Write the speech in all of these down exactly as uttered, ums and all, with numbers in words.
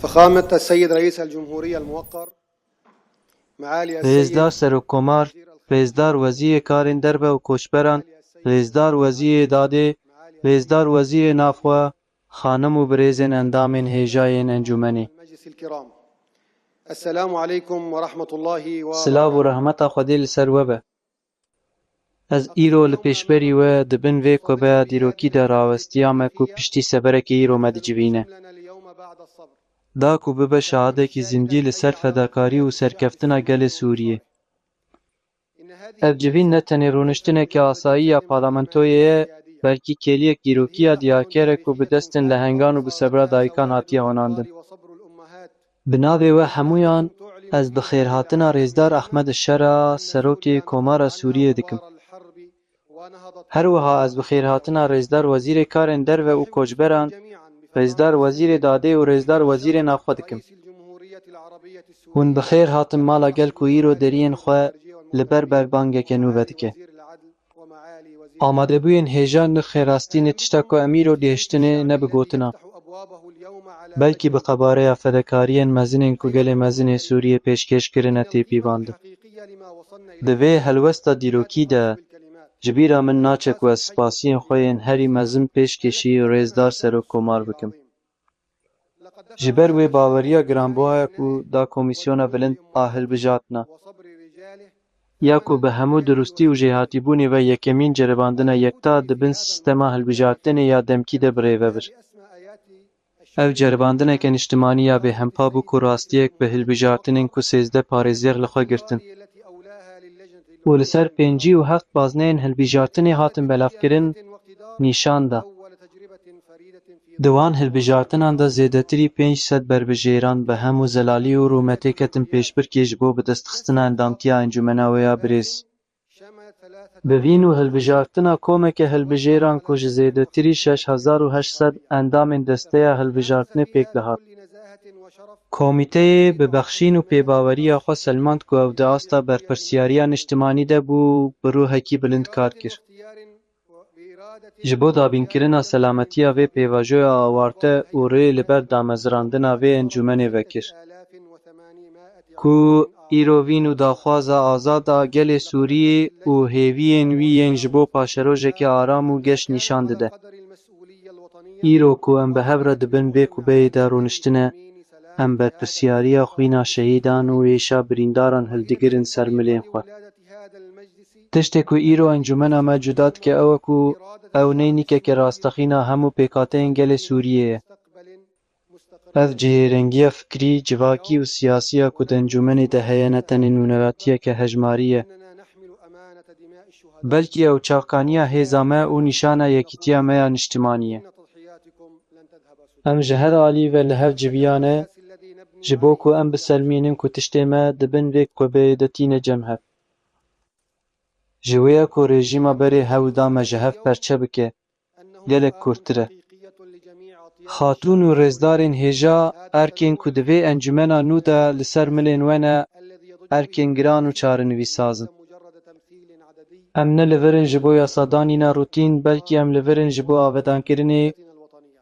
فخامة السيد رئيس الجمهورية الموقر، معالي السيد Rêzdar Serokkomar, Rêzdar Wezîrê Karên Derve û Koçberan, Rêzdar Wezîrê Dadê, Rêzdar Wezîrê Navxwe, xanim û birêzên endamên hêja yên encûmenê. المجلس الكرام. السلام عليكم ورحمة الله وبركاته. Silav û rehmeta Xwedê li ser we be. Ez îro li pêşberî we di bin vê kubeya dîrokî de rawestiya me ku piştî seberekê îro me dicivîne. Da ku bibe şahidekî zindî li ser fedakarî û serkeftina gelê Sûriyê. Ev civîn ne tenê rûniştineke asayî ya parlamentoyê ye, belkî kêliyek dîrokî ya diyarker e ku bi destên lehengan û bi sebra dayikan hatiye honandin. Bi navê we hemûyan, ez bi xêrhatina Rêzdar Ehmed Şera, Serokê Komara Sûriyê dikim. Her wiha ez bi xêrhatina Rêzdar Wezîrê Karên Derve û Koçberan, Rêzdar Wezîrê Dadê û Rêzdar Wezîrê Navxwe dikim. Hûn bi xêr hatin mala gel ku îro deriyên xwe li ber berbangeke nû vedike. Amadebûyên hêja nirxê rastî ne tişta ku em îro gihiştinê ne bi gotina, belkî bi qebareya fedekariyên mezinên ku gelê mezin ê Sûriyê pêşkêş kirine tê pîvandin. Di vê helwesta dîrokî de ji bîra min naçe ku ez spasiyên xwe yên herî mezin pêşkêşî Rêzdar Serokkomar bikim. Ji ber wê baweriya giranbuha ya ku da Komîsyona Bilind a Hilbijartina, ya ku bi hemû dirustî û jêhatîbûnê ve yekemîn ceribandina yekta di bin sîstema hilbijartinê ya demkî de birêve bir. Ev ceribandineke niştimanî ya bêhempa bû ku rastiyek bi hilbijartinên ku sêzdeh parêzer li xwe girtin û li ser pêncî û heft bazneyên hilbijartinê hatin belavkirin, nîşan da. Di wan hilbijartinan de zêdetirî pênc sed berbijêran bi hem û zelalî û rûmetê ketin pêşbirkê ji bo bidestxistina endamtiya encûmena wê ya birêz. Bi vîn û hilbijartina komeke hilbijêran ku ji zêdetirî şeş hezar û heşt sed endamên desteya hilbijartinê pêk dihat. Komîteyê bi bexşîn û pêbaweriya xwe selmand ku ew di asta berpirsiyariya niştimanî de bû û bi ruhekî bilind kar kir. Ji bo dabînkirina selametiya vê pêvajoya awarte û rê li ber damezrandina vê encûmenê vekir, ku îro vîn û daxwaza azad a gelê Sûriyê û hêviyên wî yên ji bo paşerojeke aram û geş nîşan dide. Îro ku em bi hev re di bin vê kubeyê de rûniştine, em berpirsiyariya xwîna şehîdan û êşa birîndaran hildigirin ser milên xwe. Tiştê ku îro encûmena me cuda dike ew e ku ew neynikeke rastexîna hemû pêkhateyên gelê Sûriyê ye. Ev cihêrengiya fikrî, civakî û siyasî ya ku di encûmenê de heye ne tenê nûneratiyeke hejmarî ye, belkî ew çavkaniya hêza me û nîşana yekîtiya me ya niştimanî ye. Em ji her alî ve li hev civiyane ji bo ku em biselmînin ku tiştê me di bin vê kubeyê de tîne cem hev. Ji wê ya ku rejîma berê hewl da me ji hev perçe bike, gelek kûrtir e. Xatûn û rêzdarên hêja, erkên ku di vê encûmena nû de li ser milên we ne, erkên giran û çarenivîsaz in. Em ne li vir in ji bo yasadanîna rûtîn, belkî em li vir in ji bo avedankirinê,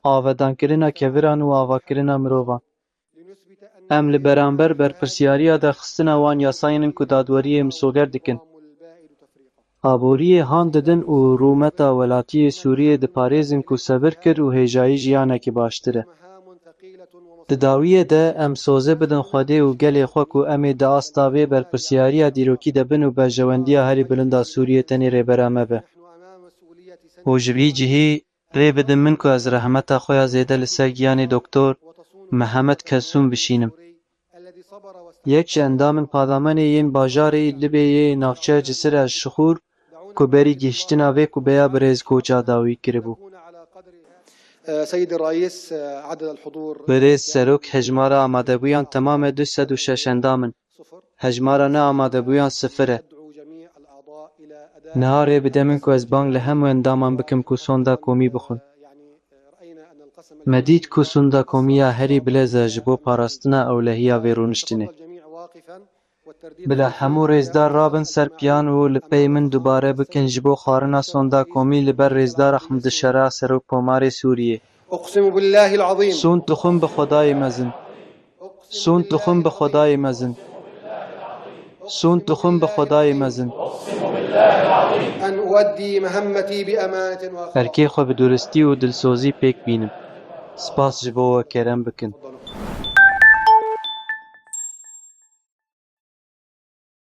avedankirina keviran û avakirina mirovan. Em li beramber berpirsiyariya derxistina wan yasayên in ku dadweriyê misoger dikin, aboriyê han didin û rûmeta welatiyê Sûriyê diparêzin ku sebir kir û hêjayî jiyanekî baştir e. Di dawiyê de em sozê bidin Xwedê û gelê xwe ku em ê di asta vê berpirsiyariya dîrokî de bin û berjewendiya herî bilind a Sûriyê tenê rêbera me be. Û ji vî cihî, rê bidin min ku ez rehmeta xwe ya zêde li ser giyanê Doktor Mihemed Kesûm bişînim. Yek ji endamên parlamenê yên bajarê Libê yê navçeya Cisir El Şixûr ku berî gihiştina vê kubeya birêz Koça dawî kiribû. سيد الرئيس، عدد الحضور Birêz Serok, hejmara amadebûyan temam e du sed û şeş endam in. Hejmara neamadebûyan sifir e. Niha rê bide min ku ez bang li hemû endaman bikim ku sonda komî bixwin. Me dît ku sonda komî ya herî bilez e ji bo parastina ewlehiya vê rûniştinê. Bila hemû rêzdar rabin ser piyan û li pey min dubare bikin ji bo xwarina sonda komî li ber rêzdar Ehmed Şera, Serokkomarê Sûriyê. أقسم بالله العظيم. Sond dixwim bi Xwedayê mezin. Sûnd dixwim bi Xwedayê mezin. Sûnd dixwim bi Xwedayê mezin. أن أؤدي مهمتي بأمانة وأخلاص. Erkê xwe bi duristî û dilsozî pêk bînim. Spas ji bo we kerem bikin.